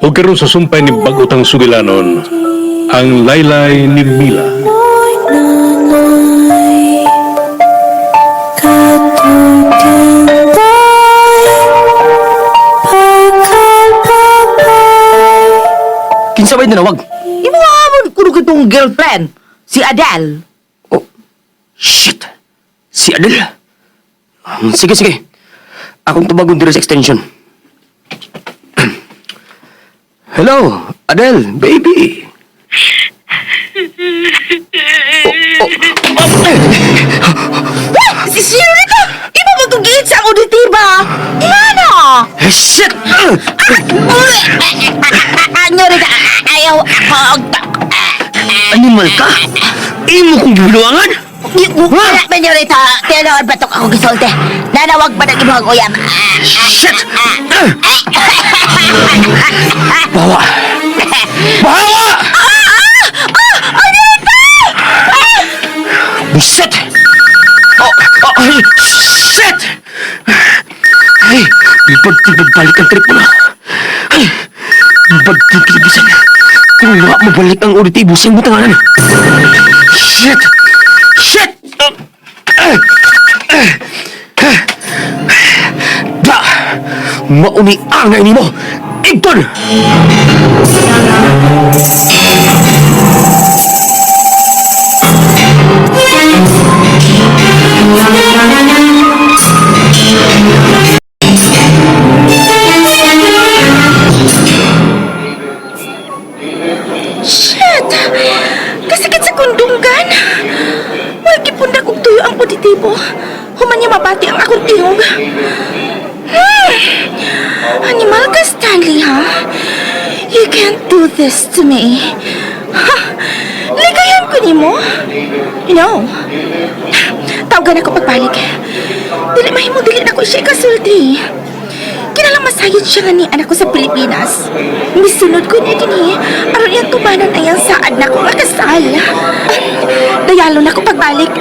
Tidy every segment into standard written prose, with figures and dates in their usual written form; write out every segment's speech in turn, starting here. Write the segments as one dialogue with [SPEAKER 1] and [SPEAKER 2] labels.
[SPEAKER 1] O karon sa sumpay ni Bagutang Sugilanon, ang laylay ni Mila.
[SPEAKER 2] Kinsa ba'y nanawag?
[SPEAKER 3] Imo amon kuno kitong girlfriend, si Adele.
[SPEAKER 2] Oh, shit! Si Adel. Sige, sige. Akong tubagon diri sa extension. Hello, Adel, baby. Oh, oh, oh.
[SPEAKER 3] Si Sirita! Imo mo itong giit sa auditiva! Mana?
[SPEAKER 2] Eh, shit!
[SPEAKER 3] Nyorita, ayaw ako.
[SPEAKER 2] Animal ka? Imo kong gibiluangan?
[SPEAKER 3] Wala man, Nyorita. Tinawag ba ito ako gisolte? Nanawag ba ng imong uyam?
[SPEAKER 2] Shit! Bawa! Bawa! Buset! Oh, oh, ay, shit! Ay, balik ang trip mo na. Ay, bagtigibisan. Kung wa mabalik ang auditibo sa imong tanganan. Shit! Shit! Da! Mauni angay nimo! Igton!
[SPEAKER 3] Shit! Kasakit sa kundunggan. Walgipunda kong tuyo ang auditibo. Human niya mabati ang akong tingog. Hmm. Animal ka, Stanley, ha? You can't do this to me. Ha? Ligayan ko nimo. You know, tawagan ako pagbalik. Dili mahimo dili na ko siya ikasulti. Kinalang masayod siya nga ni anak ko sa Pilipinas. Misunod ko niya dinhi, aron iyang tubanan ay ang saad na ko nga kasal. Dayalo na ko pagbalik.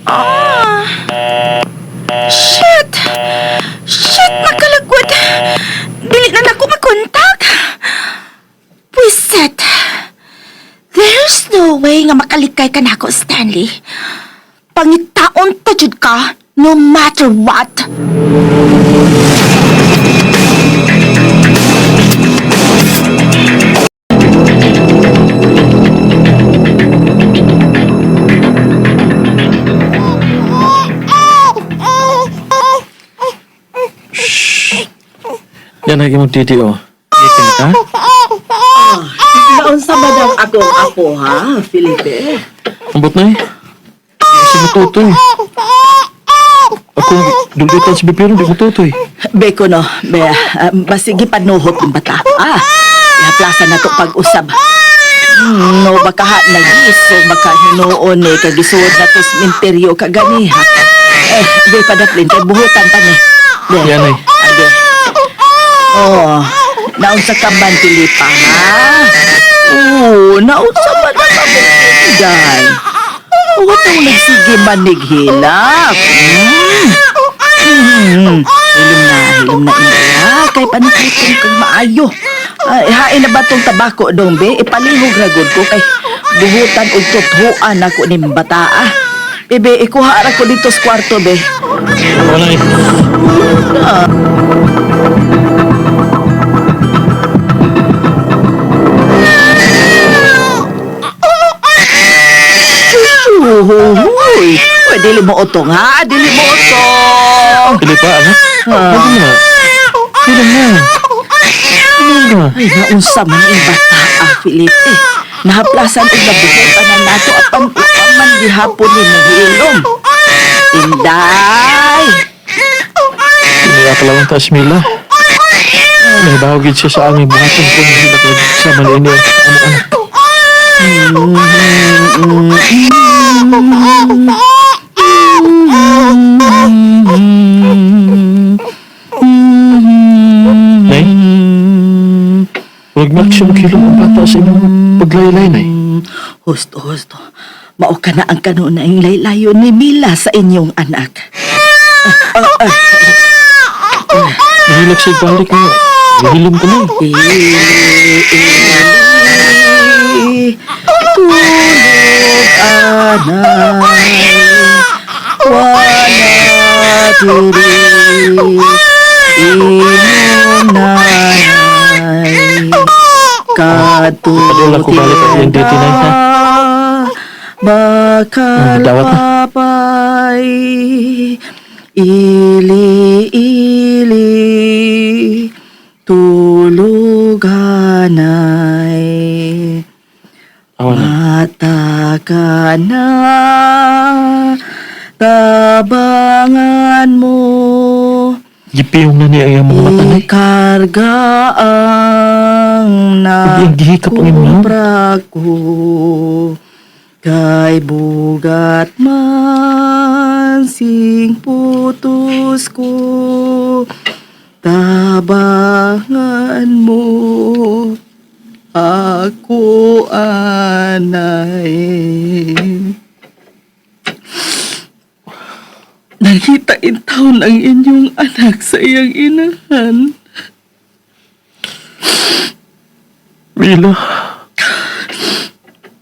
[SPEAKER 3] Ah! Shit! Shit, makalagwat! Dili na nako makontak! Pwiset! There's no way nga makalikay ka nako, Stanley. Pangitaon ta jud ka, no matter what.
[SPEAKER 4] Yan lagi mong titi, oh. Gikan ka?
[SPEAKER 5] Naunsa ba daw akong apo ha, Felipe?
[SPEAKER 4] Ambot na eh. Hindi siya matutoy. Ako, duldutan si Bipiro, hindi matutoy.
[SPEAKER 5] Beko no, be, basigi panuhot yung bata. Ah, plaza na to pag-usab. No, baka ha, nagiso, baka hinuon eh, kagisuod na to sementeryo kagani ha. Eh, be padaplin, kay buhutan ta ni. Be,
[SPEAKER 4] Yan ay.
[SPEAKER 5] ade. Oh, naunsa ka man, Felipa, ha? Oo, naunsa man ang among inday. Huwag nang nagsige man nighilak. Hmm. Hilom na inday ha. Kay panukitin kong maayo. Ay, hain na ba tong tabako dong, be? Ipalihog ra gud ko kay buhutan og tuthuan ako ning bata, ah. Bebe, ikuha ra ko dito sa kwarto, be.
[SPEAKER 4] Wala eh.
[SPEAKER 5] Uy, uy, dili mo utong, ha? Dili mo utong.
[SPEAKER 4] Pili pa, anak. Huwag na. Pili na. Pili na.
[SPEAKER 5] Ay, naunsa man ang bata, ah, Felipe. Nahaplasan og nabuhutan na nato apan upaman gihapon ni Muhilom. Inday!
[SPEAKER 4] Pinaya pala lang taas, Mila. Nahibahog yun siya sa aming buhatan kung hindi na sama na ini ang anak. Nay? Huwag na siya maghilom ang bata sa imong paglaylay, Nay.
[SPEAKER 5] Husto, husto. Mao ka na ang kanunayng laylayon ni Mila sa inyong anak.
[SPEAKER 4] Nahilak siya balik nga. Nahilom ka, Nay.
[SPEAKER 5] Ili, ili, tulog anay, wala diri, inyong nanay,
[SPEAKER 4] Padula ko balik ang iyang duty, Nay, ha?
[SPEAKER 5] Bakal
[SPEAKER 4] Dawat na.
[SPEAKER 5] papay, ili, ili, tuluganay.
[SPEAKER 4] Awa na.
[SPEAKER 5] Mata ka na, tabangan mo.
[SPEAKER 4] Gipiyong na niya ang iyang mga mata, Nay.
[SPEAKER 5] Ikarga ang
[SPEAKER 4] Hindi ang gihikap ang imong nawong.
[SPEAKER 5] nakupra ko kay bugat man sing putos ko, tabangan mo ako, anay. Nakita taon ang inyong anak sa iyang inahan.
[SPEAKER 4] Mila.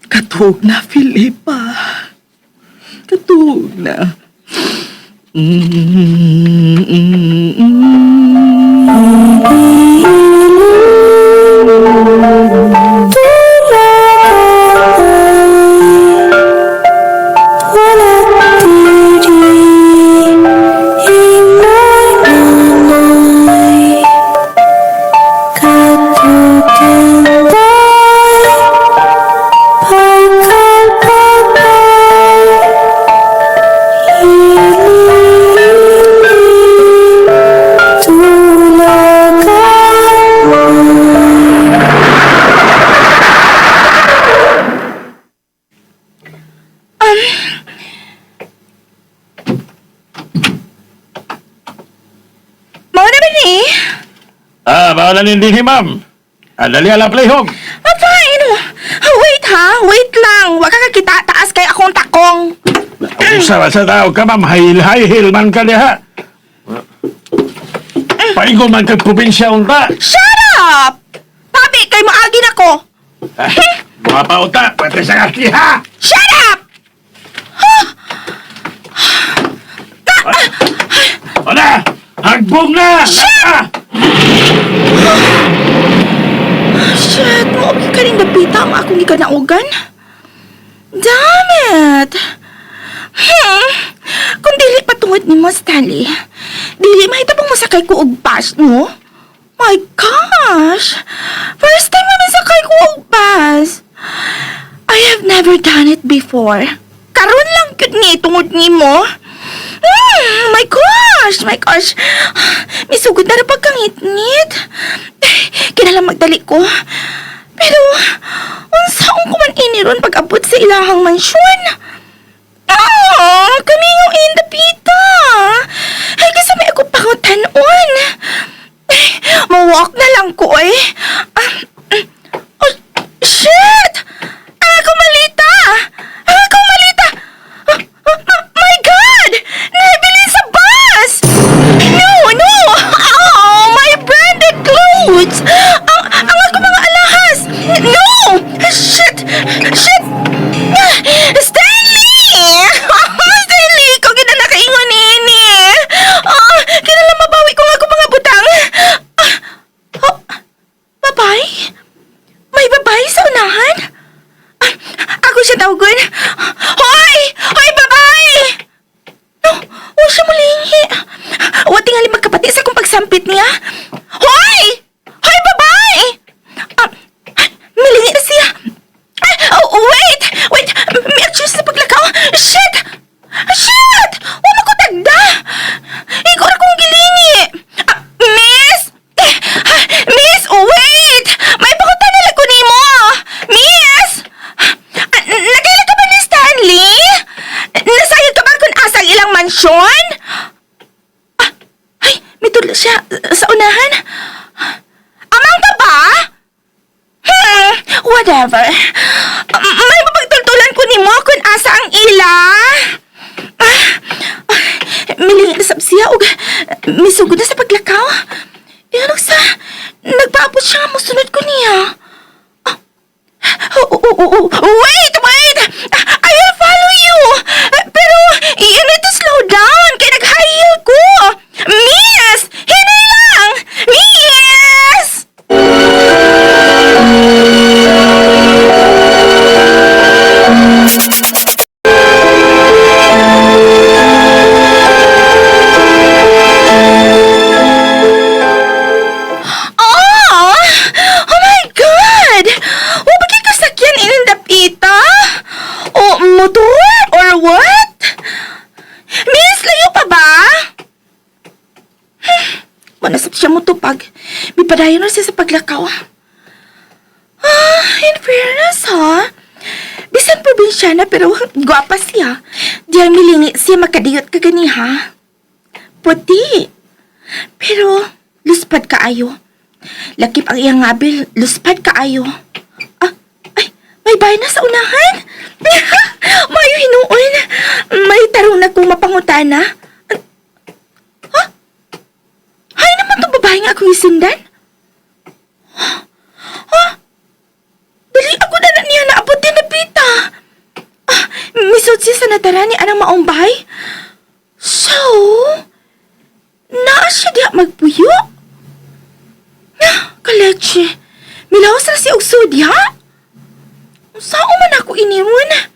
[SPEAKER 5] Katuog na, Filipa. Katuog na. Mm,
[SPEAKER 3] Mao na ba ni?
[SPEAKER 1] Ah, bahala ni dinhi, ma'am. Ah, dali ala playhog.
[SPEAKER 3] Ah, fine. Wait ha, wait lang. Wa ka kakita, taas kay akong takong.
[SPEAKER 1] Usa ba sa tao ka, ma'am? High, high heel man ka diha. Paigo man kag probinsya unta.
[SPEAKER 3] Shut up! Tabi, kay maagi na ko.
[SPEAKER 1] Ah, mga pa unta, pwede sa kaki ha.
[SPEAKER 3] Shut up!
[SPEAKER 1] Wala! Hagbong na! Ah!
[SPEAKER 3] Shit, mo ka rin napita ang akong ikanaugan. Damn it! Kung dili patungod ni mo, Stanley, dili mahitabong masakay ko og bus, no? My gosh! First time na masakay ko og bus. I have never done it before. Karon lang gyud ni tungod nimo. My gosh! My gosh! Misugod na na pagkangitngit. Kinahanglan magdali ko. Pero, unsaon ko man ini ron pag-abot sa ilahang mansyon? Ah, kami yung indapita. Ay, kasi may ako pangutanon. Ay, ma-walk na lang ko eh. Ah, oh, shit! Ang ako malita! Ang ako malita! Ah, ah, ah, my God! Nabilin sa bus! No, no! Oh, my branded clothes! Ang ako mga alahas! No! Shit! Shit! Ah, Stanley! Stanley! Ikaw gina nakaingon ini. Ah, kinahanglan mabawi ko nga ako mga butang. Ah, oh, babay? May babae sa unahan? Ah, ako siya tawagon. Hoy! Hoy, babae! No, oh, siya mulingi. Wa tingali magkapati sa akong pagsampit niya. Hoy! Hoy, babae! Ah, ah, milingi na siya. Ah, oh, wait! Wait! May adjust na paglakaw. Shit! Shit! Wa man ko tagda! Ikaw ra kong gilingi. Ah, miss! Eh, ah, miss, oh, wait! May pangutana lang ko nimo. Miss! Ah, nakaila ka ba ni Stanley? Nasayod ka ba kung asang ilang mansyon? Ah, ay, may tudlo siya sa unahan. Whatever. May mapagtultulan ko nimo kung asa ang ila. Ah, ah, milingi na sab siya og misugod na sa paglakaw. Inganong sa nagpaabot siya nga mosunod ko niya. Oh, wait, wait! I will follow you! Pero, you need to slow down kay nag-high heel ko! Miss! Hinay lang! Miss! Oh! Oh my God! O, bakit ka sakyan inindapita? O, motor? Or what? Miss, layo pa ba? Manasap siya mo tupag. May padayon na siya sa paglakaw. Ah, in fairness, ha? Bisan probinsyana pero gwapa siya. Diyang milingi siya makadiyot ka gani, ha? Puti. Pero, luspad kaayo. Lakip ang iyang ngabil, luspad kaayo. Ah, ay, may bahay na sa unahan. Mayo hinuon. May tarong na kong mapangutana. Ha? Hay naman tong babae nga akong isundan. Ha? Dali ako na na niya naabot din na pita. Ah, misod siya sa natarani anang maong bahay. So, naa siya diha magpuyo? Ah, kaleche. Milawas na si og sud ha? Unsa man ako inimon?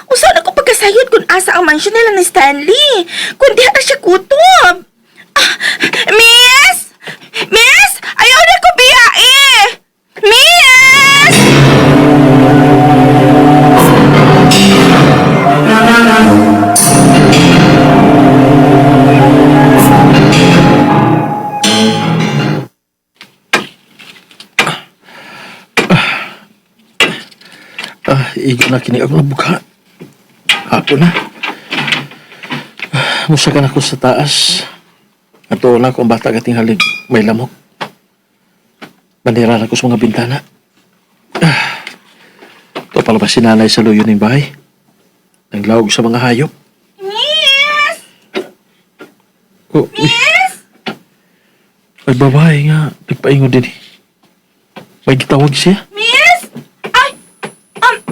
[SPEAKER 3] Unsa na ko pagkasayod kung asa ang mansyon nila ni Stanley? Kung diha na siya kutob. Ah, Miss! Miss! Ayaw na ko biyae! Miss!
[SPEAKER 4] Ah, igo na kini ako nabuka. Ako na. Ah, musakan ako sa taas. Ato na ako ang bata kating halig. May lamok. Bandera na ko sa mga bintana. Ah, ito pala ba si nanay sa luyo ng bahay? Nanglawag sa mga hayop.
[SPEAKER 3] Miss!
[SPEAKER 4] Oh, miss! Ay, babae nga. Nagpaingon din eh. May gitawag siya.
[SPEAKER 3] Miss! Ay!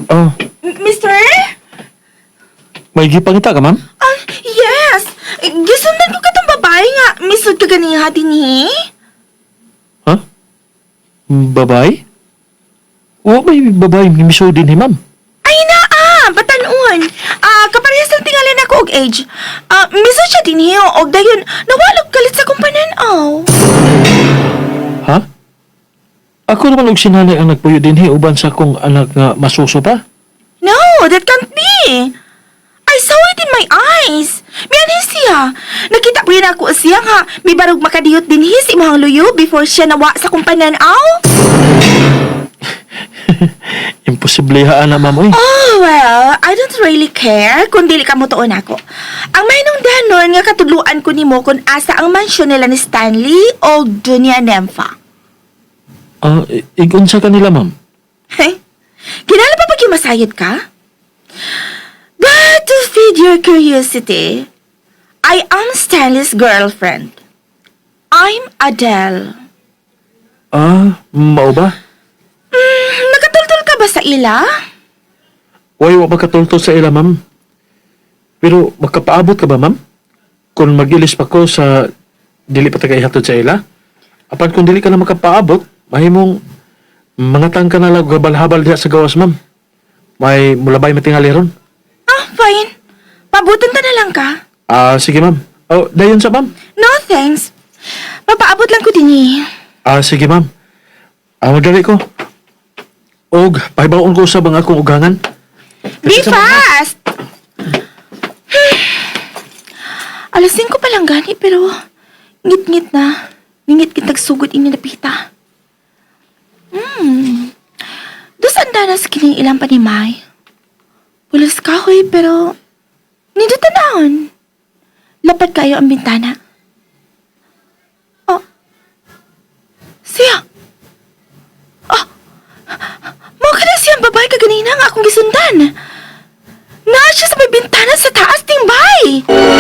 [SPEAKER 4] Oh,
[SPEAKER 3] Mister?
[SPEAKER 4] may gipangita ka, ma'am?
[SPEAKER 3] Ah, yes! Gisundan ko katong babae nga. Misod ka ganiha dinhi.
[SPEAKER 4] Ha? Babae? Oo, may babae. May miso din eh, ma'am.
[SPEAKER 3] Ay na ah, batanon. Ah, kaparehas lang tingalan ako og age. Ah, misod siya dinhi og dayon nawalog kalit sa kong pananaw.
[SPEAKER 4] Ha? Ako naman og sinanay ang nagpuyo din eh, uban sa akong anak nga masuso pa.
[SPEAKER 3] No, that can't be. I saw it in my eyes. Mianhi siya. Nakita ko yun ako siya nga. May barog makadiyot dinhi sa imong luyo before siya nawa sa kong pananaw.
[SPEAKER 4] Imposible haan na, ma'am, oy.
[SPEAKER 3] Oh, well, I don't really care kung dili ka mo tuon ako. Ang may danon nga katudluan ko nimo kung asa ang mansyon nila ni Stanley o Dunya Nemfa.
[SPEAKER 4] Ah, igunsa ka nila, ma'am.
[SPEAKER 3] Hey, kinala pa pag masayod ka? But to feed your curiosity, I am Stanley's girlfriend. I'm Adele.
[SPEAKER 4] Ah, mao ba?
[SPEAKER 3] Nakatultol ka ba sa ila?
[SPEAKER 4] Way, wa makatultol sa ila, ma'am. Pero makapaabot ka ba, ma'am? Kung magilis pa ko sa dili pa taga ihatod sa ila? Apan kung dili ka na makapaabot, mahimong mangatang ka na lang habal-habal diha sa gawas, ma'am. May mulabay matingali ron.
[SPEAKER 3] Ah, fine. Pabutan ta na lang ka.
[SPEAKER 4] Ah, sige, ma'am. Oh, dayon sa ma'am.
[SPEAKER 3] No, thanks. Papaabot lang ko din eh.
[SPEAKER 4] Ah, sige, ma'am. Ah, madali ko. Og, pahibaon ko usab ang akong ugangan.
[SPEAKER 3] Be fast! Alas 5 pa lang gani, pero ngit-ngit na. Ngit-ngit nagsugod ini napita. Dos anda na sa kining ilang panimay. Pulos kahoy, pero nindot tanawon. Lapad kayo ang bintana. Oh. Siya. Oh. Mao ka na. babae.